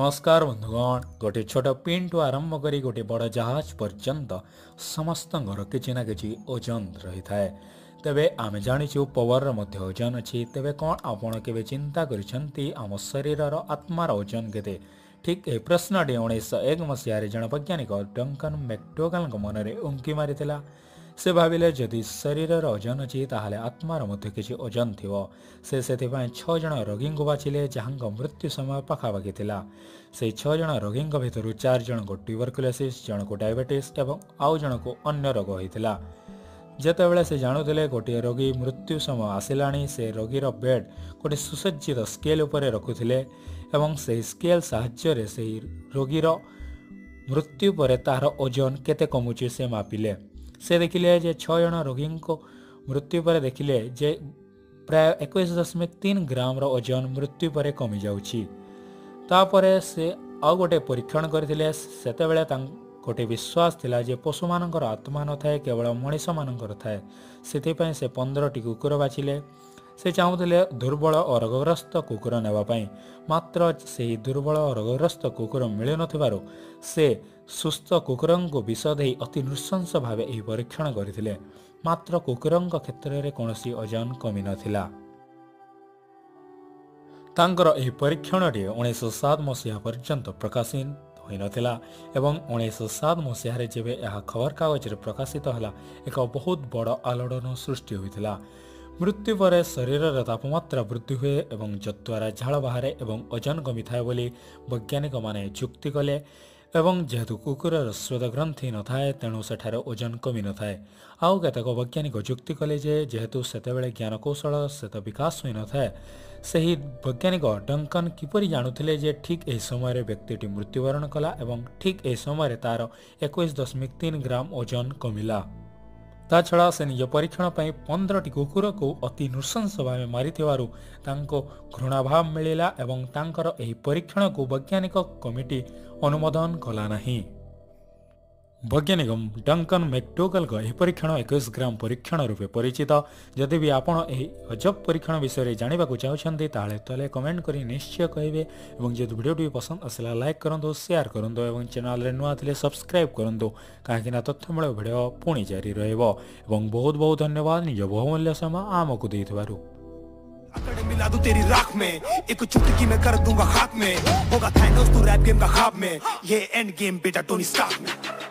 ନମସ୍କାର ବନ୍ଧୁଗଣ। ଗୋଟିଏ ଛୋଟ ପିନ୍ଠୁ ଆରମ୍ଭ କରି ଗୋଟିଏ ବଡ଼ ଜାହାଜ ପର୍ଯ୍ୟନ୍ତ ସମସ୍ତଙ୍କର କିଛି ନା କିଛି ଓଜନ ରହିଥାଏ। ତେବେ ଆମେ ଜାଣିଛୁ ପବରର ମଧ୍ୟ ଓଜନ ଅଛି। ତେବେ କ'ଣ ଆପଣ କେବେ ଚିନ୍ତା କରିଛନ୍ତି ଆମ ଶରୀରର ଆତ୍ମାର ଓଜନ କେତେ? ଠିକ୍ ଏହି ପ୍ରଶ୍ନଟି 1901 ମସିହାରେ ଜଣେ ବୈଜ୍ଞାନିକ ଡଙ୍କନ ମେକ୍ଡୋଗାଲଙ୍କ ମନରେ ଉଙ୍କି ମାରିଥିଲା। ସେ ଭାବିଲେ ଯଦି ଶରୀରର ଓଜନ ଅଛି, ତାହେଲେ ଆତ୍ମାର ମଧ୍ୟ କିଛି ଓଜନ ଥିବ। ସେ ସେଥିପାଇଁ 6 ଜଣ ରୋଗୀଙ୍କୁ ବାଛିଲେ, ଯାହାଙ୍କ ମୃତ୍ୟୁ ସମୟ ପାଖାପାଖି ଥିଲା। ସେହି 6 ଜଣ ରୋଗୀଙ୍କ ଭିତରୁ 4 ଜଣଙ୍କୁ ଟ୍ୟୁବରକୁଲୋସିସ୍, ଜଣକୁ ଡାଇବେଟିସ୍ ଏବଂ ଆଉ ଜଣକୁ ଅନ୍ୟ ରୋଗ ହୋଇଥିଲା। ଯେତେବେଳେ ସେ ଜାଣୁଥିଲେ ଗୋଟିଏ ରୋଗୀ ମୃତ୍ୟୁ ସମୟ ଆସିଲାଣି, ସେ ରୋଗୀର ବେଡ୍ ଗୋଟିଏ ସୁସଜ୍ଜିତ ସ୍କେଲ୍ ଉପରେ ରଖୁଥିଲେ ଏବଂ ସେହି ସ୍କେଲ୍ ସାହାଯ୍ୟରେ ସେହି ରୋଗୀର ମୃତ୍ୟୁ ପରେ ତାହାର ଓଜନ କେତେ କମୁଛି ସେ ମାପିଲେ। ସେ ଦେଖିଲେ ଯେ 6 ଜଣ ରୋଗୀଙ୍କ ମୃତ୍ୟୁ ପରେ ଦେଖିଲେ ଯେ ପ୍ରାୟ 21.3 ଗ୍ରାମର ଓଜନ ମୃତ୍ୟୁ ପରେ କମିଯାଉଛି। ତାପରେ ସେ ଆଉ ଗୋଟେ ପରୀକ୍ଷଣ କରିଥିଲେ। ସେତେବେଳେ ତାଙ୍କ ଗୋଟେ ବିଶ୍ୱାସ ଥିଲା ଯେ ପଶୁମାନଙ୍କର ଆତ୍ମା ନଥାଏ, କେବଳ ମଣିଷମାନଙ୍କର ଥାଏ। ସେଥିପାଇଁ ସେ 15ଟି କୁକୁର ବାଛିଲେ। ସେ ଚାହୁଁଥିଲେ ଦୁର୍ବଳ ଓ ରୋଗଗ୍ରସ୍ତ କୁକୁର ନେବା ପାଇଁ, ମାତ୍ର ସେହି ଦୁର୍ବଳ ଓ ରୋଗଗ୍ରସ୍ତ କୁକୁର ମିଳୁନଥିବାରୁ ସେ ସୁସ୍ଥ କୁକୁରଙ୍କୁ ବିଷ ଦେଇ ଅତି ନୃଶଂସ ଭାବେ ଏହି ପରୀକ୍ଷଣ କରିଥିଲେ। ମାତ୍ର କୁକୁରଙ୍କ କ୍ଷେତ୍ରରେ କୌଣସି ଓଜନ କମିନଥିଲା। ତାଙ୍କର ଏହି ପରୀକ୍ଷଣଟି 1907 ମସିହା ପର୍ଯ୍ୟନ୍ତ ପ୍ରକାଶିତ ହୋଇନଥିଲା ଏବଂ 1907 ମସିହାରେ ଯେବେ ଏହା ଖବରକାଗଜରେ ପ୍ରକାଶିତ ହେଲା, ଏକ ବହୁତ ବଡ଼ ଆଲୋଡ଼ନ ସୃଷ୍ଟି ହୋଇଥିଲା। ମୃତ୍ୟୁ ପରେ ଶରୀରର ତାପମାତ୍ରା ବୃଦ୍ଧି ହୁଏ ଏବଂ ଯଦ୍ୱାରା ଝାଳ ବାହାରେ ଏବଂ ଓଜନ କମିଥାଏ ବୋଲି ବୈଜ୍ଞାନିକମାନେ ଯୁକ୍ତି କଲେ। ଏବଂ ଯେହେତୁ କୁକୁରର ସ୍ୱେଦଗ୍ରନ୍ଥି ନଥାଏ, ତେଣୁ ସେଠାରେ ଓଜନ କମିନଥାଏ। ଆଉ କେତେକ ବୈଜ୍ଞାନିକ ଯୁକ୍ତି କଲେ ଯେ ଯେହେତୁ ସେତେବେଳେ ଜ୍ଞାନକୌଶଳ ସେତେ ବିକାଶ ହୋଇନଥାଏ, ସେହି ବୈଜ୍ଞାନିକ ଡଙ୍କନ କିପରି ଜାଣୁଥିଲେ ଯେ ଠିକ୍ ଏହି ସମୟରେ ବ୍ୟକ୍ତିଟି ମୃତ୍ୟୁବରଣ କଲା ଏବଂ ଠିକ୍ ଏହି ସମୟରେ ତା'ର 21.3 ଗ୍ରାମ ଓଜନ କମିଲା। ତା ଛଡ଼ା ସେ ନିଜ ପରୀକ୍ଷଣ ପାଇଁ 15ଟି କୁକୁରକୁ ଅତି ନୃଶଂସ ଭାବେ ମାରିଥିବାରୁ ତାଙ୍କୁ ଘୃଣାଭାବ ମିଳିଲା ଏବଂ ତାଙ୍କର ଏହି ପରୀକ୍ଷଣକୁ ବୈଜ୍ଞାନିକ କମିଟି ଅନୁମୋଦନ କଲା ନାହିଁ। ବୈଜ୍ଞାନିକ ଡଙ୍କନ ମେକ୍ଡୋଗାଲଙ୍କ ଏହି ପରୀକ୍ଷଣ 21 ଗ୍ରାମ ପରୀକ୍ଷଣ ରୂପେ ପରିଚିତ। ଯଦି ବି ଆପଣ ଏହି ଅଜବ ପରୀକ୍ଷଣ ବିଷୟରେ ଜାଣିବାକୁ ଚାହୁଁଛନ୍ତି, ତାହେଲେ ତଳେ କମେଣ୍ଟ କରି ନିଶ୍ଚୟ କହିବେ। ଏବଂ ଯଦି ଭିଡ଼ିଓଟି ପସନ୍ଦ ଆସିଲା, ଲାଇକ୍ କରନ୍ତୁ, ସେୟାର କରନ୍ତୁ ଏବଂ ଚ୍ୟାନେଲରେ ନୂଆ ଥିଲେ ସବସ୍କ୍ରାଇବ୍ କରନ୍ତୁ, କାହିଁକିନା ତଥ୍ୟମୂଳକ ଭିଡ଼ିଓ ପୁଣି ଜାରି ରହିବ। ଏବଂ ବହୁତ ବହୁତ ଧନ୍ୟବାଦ ନିଜ ବହୁମୂଲ୍ୟ ସମୟ ଆମକୁ ଦେଇଥିବାରୁ। अकड़ मिला दूं तेरी राख में, एक चुटकी में कर दूंगा खाक में। होगा थानोस तू रैप गेम का ख्वाब में, ये एंड गेम बेटा टोनी स्टार्क में।